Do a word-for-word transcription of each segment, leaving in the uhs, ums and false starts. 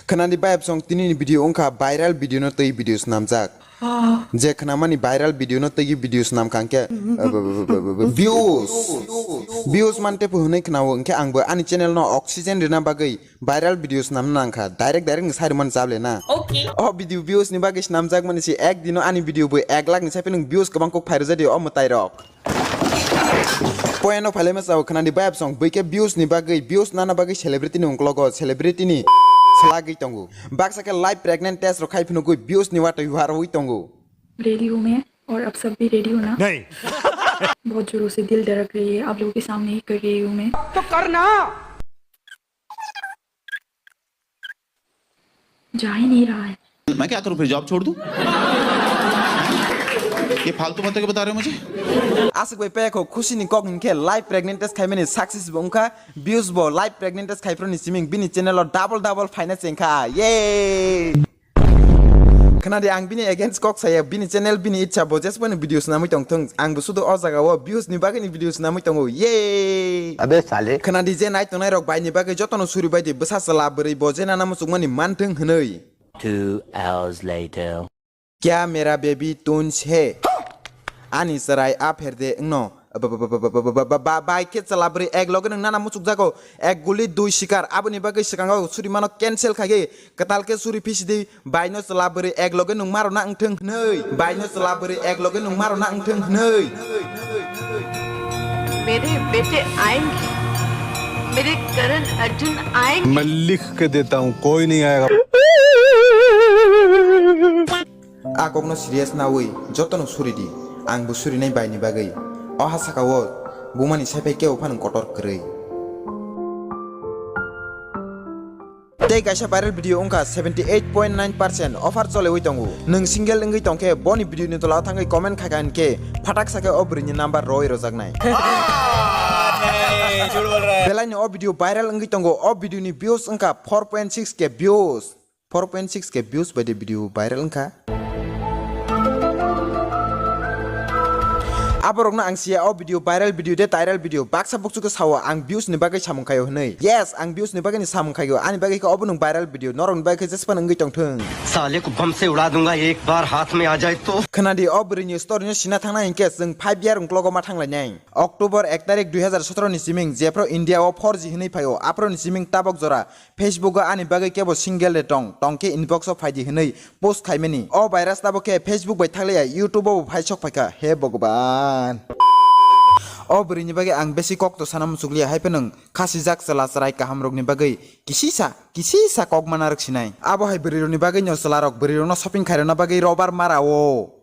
Khwnadi bayap song tini ni video wngkha viral video no twi video swnamjak. Je khwnamani viral video no twi video swnamkha hwnkhe views. Views mante phu hwnwi khwnao hwnkhe angbo ani channel no oxygen rwna bagwi viral video swnamna nangkha. Direct direct ni sai rwmani chable na. Okay. O video views ni bagwi swnamjak mani se ek dino ani video bo ek lakh ni sai phano views kwbang kok phai rwjadi o mwtai rok. Poyano phailema chao khwnadi bayap song bwikhe views ni bagwi, views nana bagwi celebrity ni ungklogo celebrity ni slagwi tongo. Baksa khe live pregnant test rok khai phunugwi views ni watwi warwi tongo. Ready हूँ मैं और आप सब भी रेडी हो ना? नहीं। बहुत जोरों से दिल धड़क रही है आप लोगों के सामने ही कर रही हूँ मैं। तो करना। जा ही नहीं रहा है। मैं क्या करूँ फिर, जॉब छोड़ दूँ? ये फालतू बातें क्यों बता रहे हो मुझे? Aswk bai paya kho khusi ni kok hinkhe live pregnant test khaimani success bo wngkha, views bo live pregnant test khaiphru ni siming bini channel o double double phaina chengkha. Yay! Khwnadi ang bini against kok saya, bini channel bini ichha bo jesbani video swnamwi tongthung, ang bo sudu o jaga o views ni bagwi ni video swnamwi tongo. Yay! अबे साले। Khwnadi je nai tongnai rok bai ni bagwi jotono suri bai di bwsa chwla bwrwi bo je nana muchukmani manthung hwnwi. Two hours later. Kya mera baby tunj hai? Ani chwrai a pher de wngno. Ba, ba, ba, ba, ba, ba, ba, ba, ba, bai khe chwla bwrwi ek loge nwng nana muchukjago. Ek guli dui shikar. Aboni bagwi swkango suri mano cancel khaigwi kwtal khe suri phisidi. Baino chwla bwrwi ek loge nwng maro na wngthung hwnwi. Baino chwla bwrwi ek loge nwng maro na wngthung hwnwi. मेरे बेटे आएंगे, मेरे करण अर्जुन आएंगे। मैं लिख के देता हूँ, कोई नहीं आएगा। A kokno serious nawi jotono suri di, ang bo surinai bai ni bagwi. O ha saka o bumani sai phai kebo phano kotor kwrwi. Tei kaisa viral video wngkha seventy eight point nine percent offer cholewi tongo. Nwng single wngwi tongkhe boni video ni tola o thangwi comment khaikha hinkhe phatak sakhe o bwrwi ni number roi rojaknai. नहीं, झूठ बोल रहा है। Belai ni o video viral wngwi tongo. O video ni views wngkha four point six K views. Four point six K views bai de video viral wngkha. Aborokno ang siya o video viral video de viral video baksa bukchuk khe sao ang views ni bagwi samung khaio hwnwi. Yes, ang views ni bagwi ni samung khaio. Ani bagwi khe obo nwng viral video, norokni bagwi khe jespan wngwi tongthung. साले को बम से उड़ा दूंगा एक बार हाथ में आ जाए तो। Khwnadi o bwrwi ni story no sina thangna hinkhe chwng five year ungklogo ma thanglainai. October ek tarik dui hazar sotoro ni siming jephru India o four G hwnwi phaio, aphru ni siming tabok jora Facebook o ani bagwi kebo single de tong, tongkhe inbox o phaidi hwnwi post khaimani. O virus tabok khe Facebook bai thaklaiya, YouTube o bo phai sok phaikha. He Bhagwan. O bwrwi ni bagwi ang besi kok to sana muchukliya, hai phano khasijak chwla chwrai kaham rokni bagwi kisisa, kisisa kok mana rwk sinai. Abo hai bwrwi rokni bagwi no chwla rok bwrwi rokno shopping khairokna bagwi robar mara o.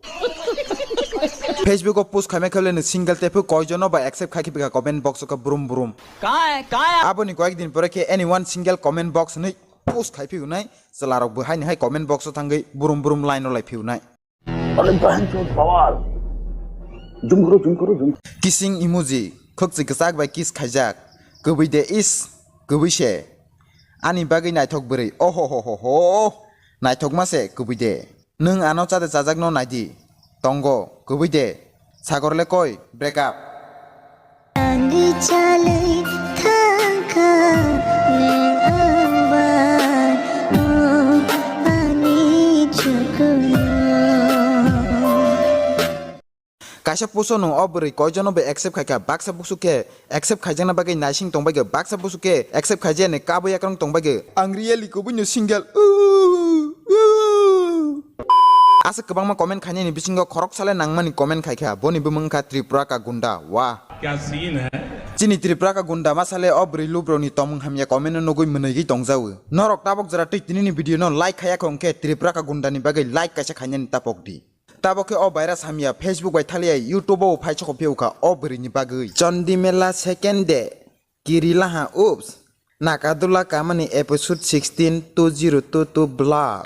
Facebook o post khaima khe le nwng single tei phw koi jono ba accept khai khe bikha comment box o khe brum brum. कहाँ है, कहाँ है? Aboni koyek din pore khe anyone single comment box hwnwi post khai phiu nai, chwla rok bo haini hai comment box o thangwi brum brum line rw lai phiu nai. अरे बहन चोद सवाल। जुम करो, जुम करो, जुम। Kissing emoji, khwkchwi kwchak bai kiss khaijak. Kwbwi de is, kwbwi se. Ani bagwi naithok bwrwi, oho ho ho ho. Naithokma se kwbwi de. Nwng ano chade chajakno naidi. Tongo, kwbwi de. Sagor le koi, break up. Ani chale thangkha nwng ang bai, o ani chukuno. Kaisa puso nwng o bwrwi koijono bai accept khaikha, baksa busu khe accept khaijakna bagwi naising tongbaikha, baksa busu khe accept khaijani kabwi yakrwng tongbaikha. Ang really kubui no single. Aswk kwbangma comment khainani bisingo khoroksa le nangmani comment khaikha, boni bumung wngkha Tripura ka gunda. Wah. क्या सीन है? Chini Tripura ka gunda ma sale o bwrwi lubroni tomung hamya comment no nugui mwnwigwi tongjawi. Norok tabok jora twi tinini video no like khaya kho hwnkhe Tripura ka gunda ni bagwi like kaisa khainani tapok di. Tabok khe o virus hamya Facebook bai thaliya YouTube o phai chokophiu kha o bwrwi ni bagwi. Chondi Mela second day. Kirilaha oops. Nakadula kamani episode sixteen two zero two two vlog.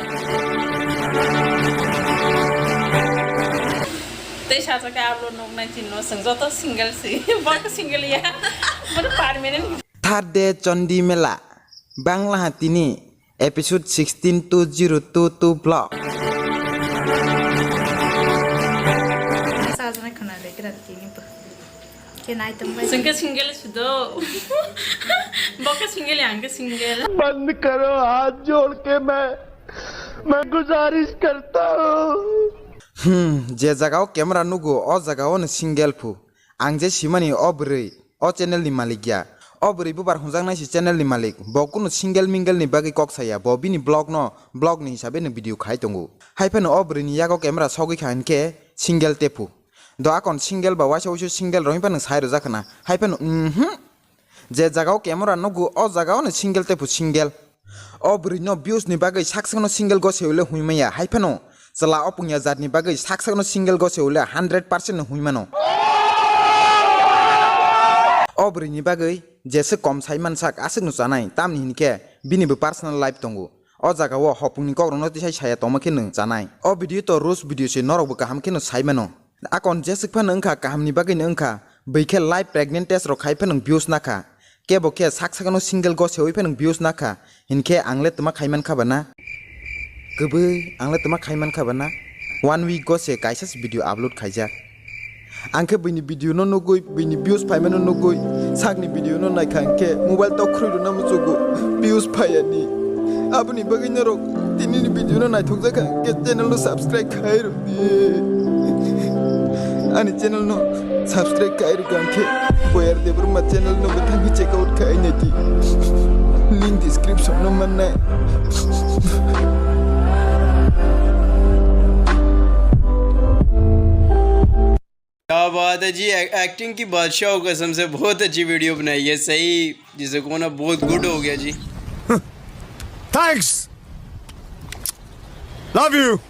Tei sajak khe abo nuknai chini no chwng joto single si. Bok single ya. Bono permanent. Third day Chondi Mela. Bangla ha tini. Episode sixteen two zero two two vlog. Sajana khana le kira tini bo. Ke nai tong bai. Single single sudo. Bo khe single, ang khe single. बंद करो, हाथ जोड़ के मैं, मैं गुजारिश करता हूँ। Hmm, je jaga o camera nugo, o jaga o no single phu. Ang je simani o bwrwi, o channel ni malik ya. O bwrwi bubar hwnjaknai si channel ni malik. Bo kunu single mingle ni bagwi kok saya. Bo bini vlog no, vlog ni hisabe no video khai tongo. Hai phano o bwrwi ni yago camera sogwi kha hinkhe single tephu. Do akon single ba waisa waisa single rok hiphano sai rwjak khna. Hai phano, mhm. Je jaga o camera nugo, o jaga o no single tephu single. O bwrwi no views ni bagwi sak sak no single go se ule hwnwi maya. Hai phano chwla o pungya jat ni bagwi sak sak no single go se ule hundred percent no hwnwi mano. O bwrwi ni bagwi jese kom sai man sak aswk no chanai, tamni hinkhe bini bo personal life tongo. O jaga o hopung ni kok rok no tisai saya tongma khe no chanai. O video to roast video se norok bo kaham khe no sai mano. Akon jeswk phano wngkha, kahamni bagwino wngkha, bwikhe live pregnant test rok khai phano views nakha. Kebo khe sak sakno single go sewi phano views nakha. Hinkhe ang le twma khai mankha ba na? Kwbwi ang le twma khai mankha ba na? One week go se kaisa se video upload khaijak. Ang khe bini video no nugwi, bini views phaimano nugwi, sakni video no naikha hinkhe mobile tok khwrwi rwna muchugo views phaiya ni. Aboni bagwi norok tini ni video no naithok jakha hinkhe channel no subscribe khai rw. Ani channel no subscribe kai rwkha hinkhe Boyar Debbarma channel no bo thangwi check out khai naidi. Link description no mannai. क्या बात है जी, एक्टिंग की बादशाह हो कसम से, बहुत अच्छी वीडियो बनाई है, सही जिसे को ना बहुत गुड हो गया जी। Thanks. Love you.